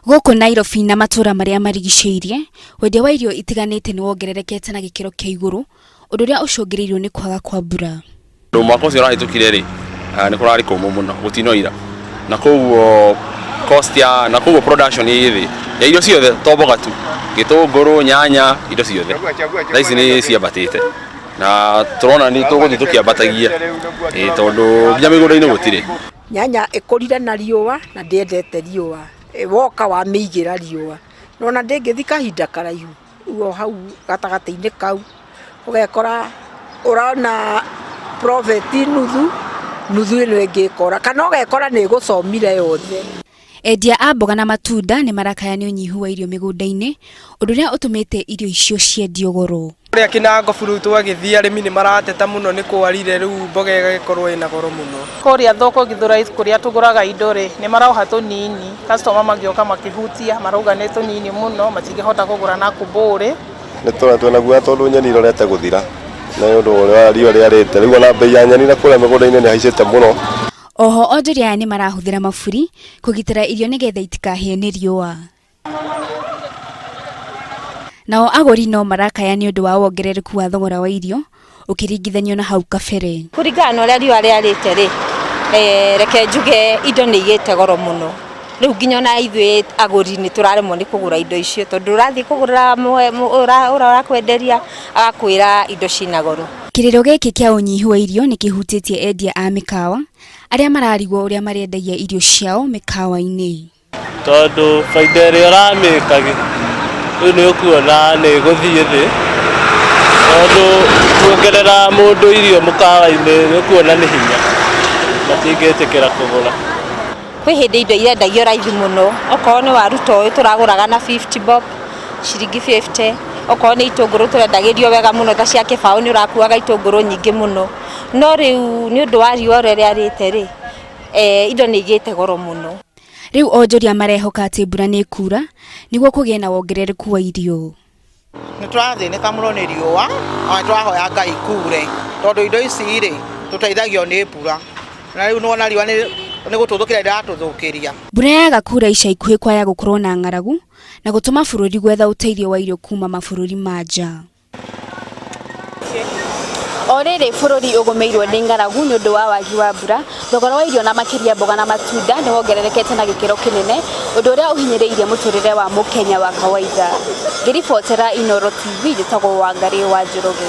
Gũkũ Nairobi na matũra marĩa marigicĩirie, wendia wa irio itiganĩte nĩ wongererekete na gĩkĩro kĩa igũrũ, ũndũ ũrĩa ũcũngĩrĩirio nĩ kwaga kwa mbura. Tondũ mwaka ũcio ũrahĩtũkire rĩ, nĩ kũrarĩ kũmũ mũno, gũtinoira. Na koguo cost ya, na koguo production ĩ thĩ ya irio ciothe to mboga tu, gĩtũngũrũ, nyanya, indo ciothe. Thaa ici nĩ ciambatĩte na tũrona nĩ tũgũthiĩ tũkĩambatagia tondũ nginya mĩgũnda-inĩ gũtirĩ. Nyanya ĩkũrire na riũa na ndĩendete riũa, woka wamĩigĩra riũa, nĩwona ndĩngĩthiĩ kahinda karaihu, rĩu o hau gatagatĩ-inĩ kau ũgekora ũrona profit nuthu, nuthu ĩno ĩngĩ ĩkora, kana ũgekora nĩ ĩgũcomire yothe. Endia a mboga na matunda nĩ marakaya nĩ ũnyihu wa irio mĩgũnda-inĩ, ũndũ ũrĩa ũtũmĩte irio icio ciendio goro. Kũrĩa Kinango rĩu twagĩthiĩ arĩmi nĩ marateta mũno nĩ kwarire rĩu mboga ĩgagĩkorwo ĩna goro mũno. Kũrĩa thoko Githurai kũrĩa tũgũraga indo rĩ, nĩ maroha tũnini, customer magĩũka makĩhutia marauga nĩ tũnini mũno matingĩhota kũgũra na kũbũrĩ. Nĩ twĩna guoya tondũ nyeni irorete gũthira nĩ ũndũ wa riũa rĩarĩte, rĩu ona mbei ya nyeni na kũrĩa mĩgũnda-inĩ nĩ ĩhaicĩte mũno. Oho onjoria aya nĩ marahũthĩra maburi kũgitĩra irio nĩgetha itikahĩe nĩ riũa. Nao agũri no marakaya nĩ ũndũ wa wongerereku wa thogora wa irio ũkĩringithanio na hau kabere. Kũringana na ũrĩa riũa rĩarĩte rĩ, eh, reke njuge indo nĩ igĩte goro mũno. Rĩu nginya ona ithuĩ agũri nĩ tũraremwo nĩ kũgũra indo icio tondũ ũrathiĩ kũgũrĩra ũrĩa ũrakwenderia agakwĩra indo ciĩna goro. Kĩrĩro gĩkĩ kĩa ũnyihu wa irio nĩ kĩhutĩtie endia a mĩkawa arĩa mararigwo ũrĩa marĩendagia irio ciao mĩkawa-inĩ. Tondũ bainda ĩrĩa ũramĩka rĩu nĩ ũkuona nĩ ĩgũthiĩ thĩ, tondũ kuongerera mũndũ irio mũkawa-inĩ nĩ ũkuona nĩ hinya, matingĩtĩkĩra kũgũra. Kwĩ hĩndĩ indo irendagio raithi mũno, okorwo nĩ waru ta ũyũ tũragũraga na 50 bob, ciringi 50, okorwo nĩ itũngũrũ tũrendagĩrio wega mũno ta cia kĩbaũ nĩ ũrakuaga itũngũrũ nyingĩ mũno, no rĩu nĩ ũndũ wa riũa ũrĩa rĩarĩte rĩ, indo nĩ igĩte goro mũno. Rĩu onjoria marehoka atĩ mbura nĩ ĩkuura nĩguo kũgĩe na wongerereku wa irio. Nĩ tũrathĩnĩka mũno nĩ riũa, ona nĩ tũrahoya Ngai kure, tondũ indo ici rĩ, tũteithagio nĩ mbura, na rĩu nĩwona riũa nĩ gũtũthũkĩria rĩratũthũkĩria. Mbura yaga kuura ica ikuhĩ kwaya gũkorwo na ng'aragu na gũtũma bũrũri gwetha ũteithio wa irio kuma mabũrũri ma nja. O rĩrĩ bũrũri ũgũmĩirwo nĩ ng'aragu nĩ ũndũ wa wagi wa mbura, thogora wa irio na makĩria mboga na matunda nĩ wongererekete na gĩkĩro kĩnene, ũndũ ũrĩa ũhinyĩrĩirie mũtũrĩre wa mũkenya wa kawaida. Ngĩribotera Inooro TV, njĩtagwo Wangarĩ wa Njoroge.